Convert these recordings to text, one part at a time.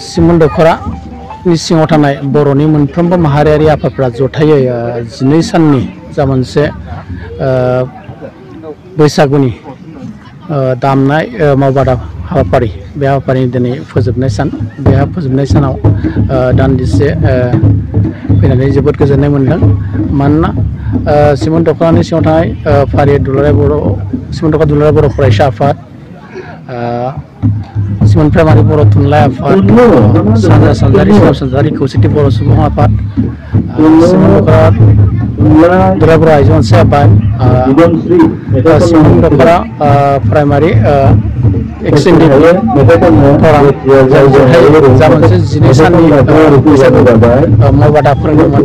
सिमोन दख'रानि सिङाव थानाय बर'नि मोनफ्रोमबो माहारियारि आफादफ्रा जथायै 12 साननि जा मोनसे बैसागुनि दामनाय मावबादा हाबाफारि बे हाबाफारिनि दिनै फोजोबनाय सान बे फोजोबनाय सानाव दान्दिसे फैनानै जोबोद गोजोननाय मोनदों मानोना सिमोन दख'रानि सिङाव थानाय फारि सिमोन दख'रा दुलाराय बर' फरायसा आफाद सिमोन प्राइमारि बर' थुनलाइ आफाद सानजा सानजारि सानजारि खौसेथि बर' सुबुं आफाद सिमोन दख'रा दुलाराय बर' आइजो अनसाय आफाद सिमोन दख'रा प्राइमारि एक्सटेन्डेड जा मोनसे 12 साननि बैसागु मावबादा फोरोंदोंमोन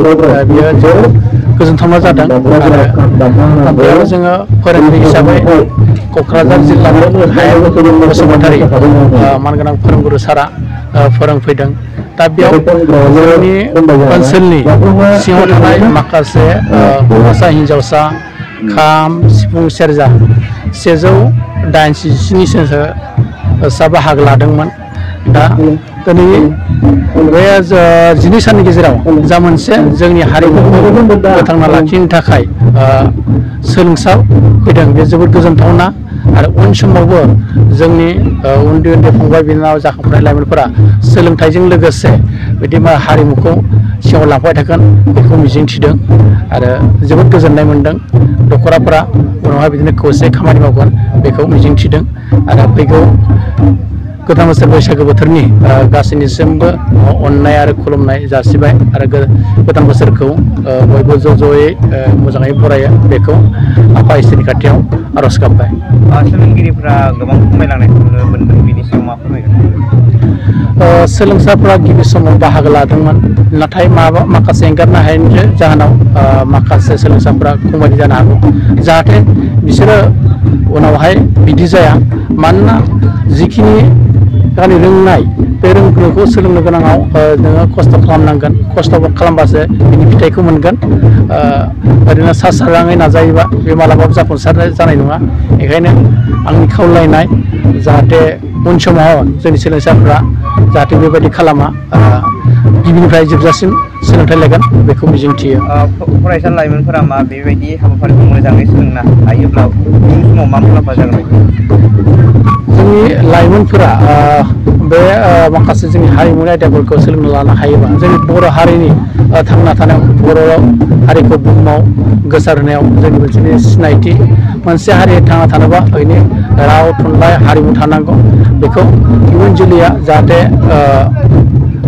बियो जोबोद गोजोनथावना जादों आरो बेयाव जोङो फोरोंगिरि हिसाबै क'क्राझार जिल्लानि हायेन बसुमतारी मानगोनां फोरोंगुरु सारा फोरोंफैदों दा बेयाव जोंनि ओनसोलनि सिङाव थानाय माखासे हौवासा हिन्जावसा खाम सिफुं सेरजा 187 सा बाहागो लादोंमोन दा दिनै बे 12 साननि गेजेराव जा मोनसे जोंनि हारिमुखौ फोथांना लाखिनो थाखाय सोलोंसा फैदों बे जोबोद गोजोनथावना आरो उन समावबो जोंनि उन्दै उन्दै फंबाय बिनानाव जाखांफुनाय लाइमोनफोरा सोलोंथाइजों लोगोसे बिदि हारिमुखौ सिङाव लांफाबाय थागोन बेखौ मिजिंथिदों आरो जोबोद गोजोननाय मोनदों दख'राफोरा उनावहाय बिदिनो खौसे खामानि मावगोन बेखौ मिजिंथिदों आरो फैगौ गोदान बोसोर बैसागो बोथोरनि गासैनिसिमबो अननाय आरो खुलुमनाय जासिबाय आरो गोदान बोसोरखौ बयबो ज'यै मोजाङै बरायो बेखौ आफा इसोरनि खाथियाव आर'ज गाबबाय। सोलोंगिरिफोरा गोबां खमायलांनायखौ नुनो मोनदों बिनि सायाव मा फोरमायगोन? सोलोंसाफोरा गिबि समाव बाहागो लादोंमोन नाथाय माखासे एंगारनो हायैनि जाहोनाव माखासे सोलोंसाफोरा खमायनाय जानो हागौ जाहाथे बिसोरो उनावहाय बिदि जाया मानोना जिखिनि गावनि रोंनाय बे रोंगौथिखौ सोलोंनो गोनाङाव नोङो खस्थ' खालामनांगोन खस्थ' खालामबासो बिनि फिथाइखौ मोनगोन ओरैनो सा साज्राङै नाजायोबा बे मालाबाबो जाफुंसार जानाय नङा बेखायनो आंनि खावलायनाय जाहाथे उन समाव जोंनि सोलोंसाफोरा जाहाथे बेबायदि खालामा गिबिनिफ्राय जोबजासिम सोलोंथाइ लागोन बेखौ मिजिंथियो। फरायसा लाइमोनफोरा मा बेबायदि हाबाफारिखौ मोजाङै सोलोंनो हायोब्ला उन समाव मा मुलाम्फा जागोन बायदि? जोंनि लाइमोनफोरा बे माखासे जोंनि हारिमुनि आयदाफोरखौ सोलोंना लानो हायोबा जोंनि बर' हारिनि थांना थानायाव बर' हारिखौ बुहुमाव गोसारहोनायाव जोंनि मोनसे सिनायथि मोनसे हारि थांना थानोबा ओरैनो राव थुनलाइ हारिमु थानांगौ बेखौ इयुन जोलैया जाहाथे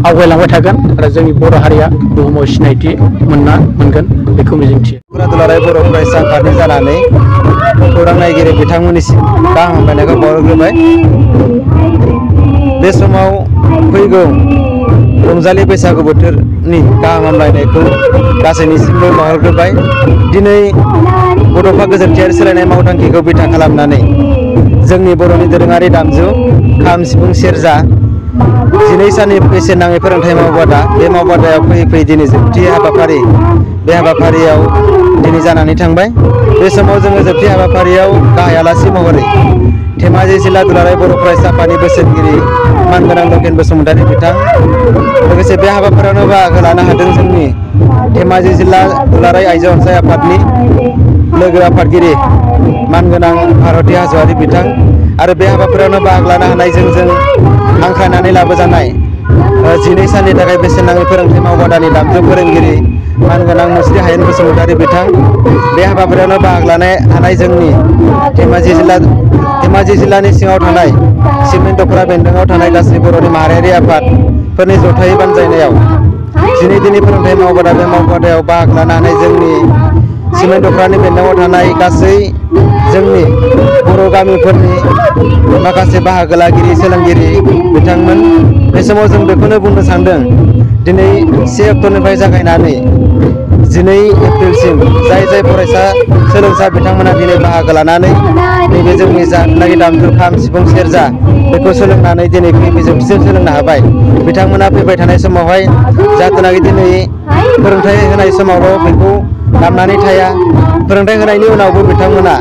आवगायलांबाय थागोन आरो जोंनि बर' हारिया बुहुमाव सिनायथि मोनगोन बेखौ मिजिंथियो। दुलाराय बर' फरायसा आफादनि जानानै खौरां नायगिरि बिथांमोननिसिम गाहाम हामलायनायखौ बावहरग्रोबाय। बे समाव फैगौ रंजालि बैसागु बोथोरनि गाहाम हामलायनायखौ गासैनिसिमबो बावहरग्रोबाय। दिनै बड'फा गोजोनथियारि सोलायनाय मावथांखिखौ बिथा खालामनानै जोंनि बर'नि दोरोङारि दामजु खाम सिफुं सेरजा 12 साननि बेसेन नाङै फोरोंथाइ मावबादा बे मावबादायाव फैयै फैयै दिनै जोबथि हाबाफारि बे हाबाफारियाव दिनै जानानै थांबाय। बे समाव जोङो जोबथि हाबाफारियाव गाहाय आलासि महरै धेमाजि जिल्ला दुलाराय बर' फरायसा आफादनि बोसोनगिरि मानगोनां लकेन बसुमतारी बिथां लोगोसे बे हाबाफारियावनो बाहागो लानो हादों जोंनि धेमाजि जिल्ला दुलाराय आइजो अनसाय आफादनि लोगो आफादगिरि मानगोनां भारती हाज'वारी बिथां आरो बे हाबाफारियावनो बाहागो लानो हानाय जों हांख्रायनानै लाबोजानाय 12 साननि थाखाय बेसेन नाङै फोरोंथाइ मावबादानि दामजु फोरोंगिरि मानगोनां मुस्रि हायेन बसुमतारी बिथां बे हाबाफारियावनो बाहागो लानो हानाय जोंनि धेमाजि जिल्लानि सिङाव थानाय सिमोन दख'रा बेन्दोङाव थानाय गासै बर'नि माहारियारि आफादफोरनि जथायै बानजायनायाव दिनै फोरोंथाइ मावबादा बे मावबादायाव बाहागो लानो हानाय जोंनि सिमोन दख'रानि बेन्दोङाव थानाय गासै जोंनि बर' गामिफोरनि माखासे बाहागो लागिरि सोलोंगिरि बिथांमोन बे समाव जों बेखौनो बुंनो सानदों दिनै 1 अक्ट'निफ्राय जागायनानै 12 एप्रिलसिम जाय फरायसा सोलोंसा बिथांमोना दिनै बाहागो लानानै नैबे जोंनि जानाखि दामजु खाम सिफुं सेरजा बेखौ सोलोंनानै दिनै फैयै जोबथिसिम सोलोंनो हाबाय बिथांमोना फैबाय थानाय समावहाय जाहाथे दिनै फोरोंथाइ होनाय समावल' बेखौ दामनानै थाया फोरोंथाइ होनायनि उनावबो बिथांमोना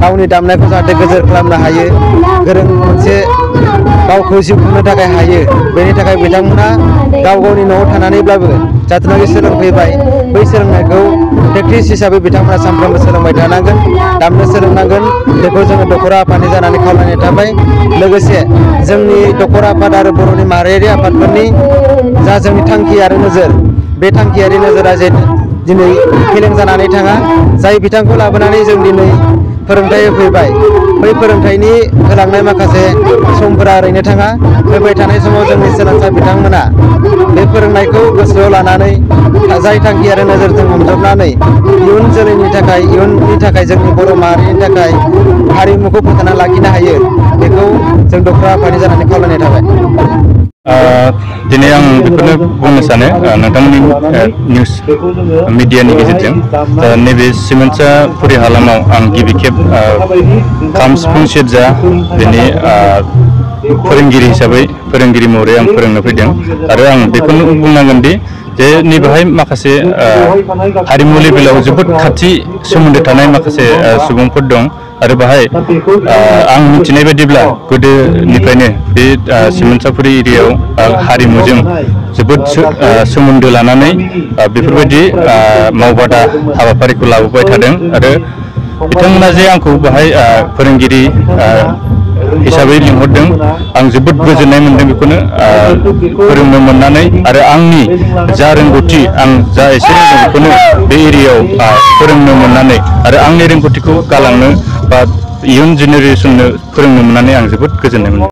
गावनि दामनायखौ जाहाथे गोजोर खालामनो हायो गोरों मोनसे गावखौ जिउ खुंनो थाखाय हायो बेनि थाखाय बिथांमोना गाव गावनि न'आव थानानैब्लाबो जाथुनाखि सोलोंफैबाय बै सोलोंनायखौ प्रेक्टिस हिसाबै बिथांमोना सानफ्रोमबो सोलोंबाय थानांगोन दामनो सोलोंनांगोन बेखौ जोङो दख'रा आफादनि जानानै खावलायनाय थाबाय लोगोसे जोंनि दख'रा आफाद आरो बर'नि माहारियारि आफादफोरनि जा जोंनि थांखि आरो नोजोर बे थांखियारि नोजोरा जे दिनै फेलें जानानै थाङा जाय बिथांखौ लाबोनानै जों दिनै फोरोंथाइ होफैबाय बै फोरोंथाइनि होलांनाय माखासे समफोरा ओरैनो थाङा फैबाय थानाय समाव जोंनि सोलोंसा बिथांमोना बे फोरोंनायखौ गोसोआव लानानै जाय थांखि आरो नोजोरजों हमजोबनानै इयुन जोलैनि थाखाय इयुननि थाखाय जोंनि बर' माहारिनि थाखाय हारिमुखौ फोथांना लाखिनो हायो बेखौ जों दख'रा आफादनि जानानै खावलायनाय थाबाय। दिनै आं बेखौनो बुंनो सानो नोंथांमोननि निउस मिडियानि गेजेरजों नैबे सिमोनसाफुरि हालामाव आं गिबि खेब खाम सिफुं सेरजा बेनि फोरोंगिरि हिसाबै फोरोंगिरि महरै आं फोरोंनो फैदों आरो आं बेखौनो बुंनांगोन दि जे नैबेहाय माखासे हारिमु लेभेलाव जोबोद खाथि सोमोन्दो थानाय माखासे सुबुंफोर दं आरो बाहाय आं मिथिनाय बायदिब्ला गोदोनिफ्रायनो बे सिमोनसाफुरि एरियायाव हारिमुजों जोबोद सोमोन्दो लानानै बेफोरबायदि मावबादा हाबाफारिखौ लाबोबाय थादों आरो बिथांमोना जे आंखौ बाहाय फोरोंगिरि हिसाबै लिंहरदों आं जोबोद गोजोननाय मोनदों बेखौनो फोरोंनो मोननानै आरो आंनि जा रोंगौथि आं जा एसे रोंदों बेखौनो बे एरियायाव फोरोंनो मोननानै आरो आंनि रोंगौथिखौ गालांनो बा इयुन जेनेरेसननो फोरोंनो मोननानै आं जोबोद गोजोननाय मोनदों।